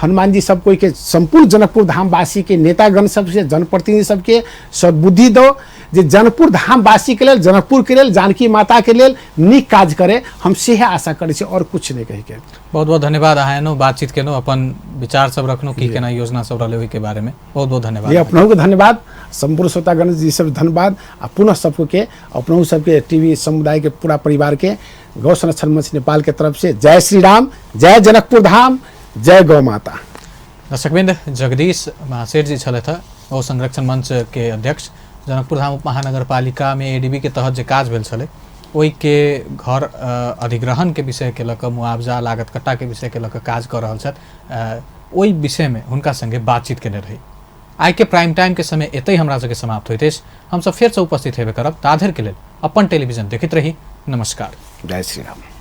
हनुमान जी सब कोई के संपूर्ण जनकपुर धामवासी के नेतागण सबसे जनप्रतिनिधि सबके सद्बुद्धि दो जे जनकपुर धामवासी के लेल, जनकपुर के लेल, जानकी माता के लेल नीक काज करे, हम सेहे आशा करै छी और कुछ नहीं कहिके। बहुत बहुत धन्यवाद, अहाँ एनो बातचीत केलहुँ, अपन विचार सब रखलहुँ, की केना योजना सब रहलै ओहिके बारे में, बहुत बहुत धन्यवाद। जी अपनहु के धन्यवाद, संपूर्ण श्रोतागण जी सब धन्यवाद, आ पुनः सबके अपनहु सबके टीवी समुदाय के पूरा परिवार के गौ संरक्षण मंच नेपाल के तरफ से जय श्री राम, जय जनकपुर धाम, जय गौ माता। दर्शकवृंद, जगदीश महासेठ जी छलथि गौ संरक्षण मंच के अध्यक्ष। जनकपुर धाम उपमहानगरपालिका में एडीबी के तहत जे काज भेल छलै ओहिके घर अधिग्रहण के विषय के लऽ कऽ, मुआवजा लागत कट्टा के विषय के लऽ कऽ काज कऽ रहल छथि, ओहि विषय में हुनका संगे बातचीत केने रही। आइ के प्राइम टाइम के समय एतै हमरा सबके समाप्त होइत अछि। हमसब फेरसँ उपस्थित हेबे करब, ताधरि के लेल अपन टेलीविजन देखैत रही। नमस्कार। जय श्री राम।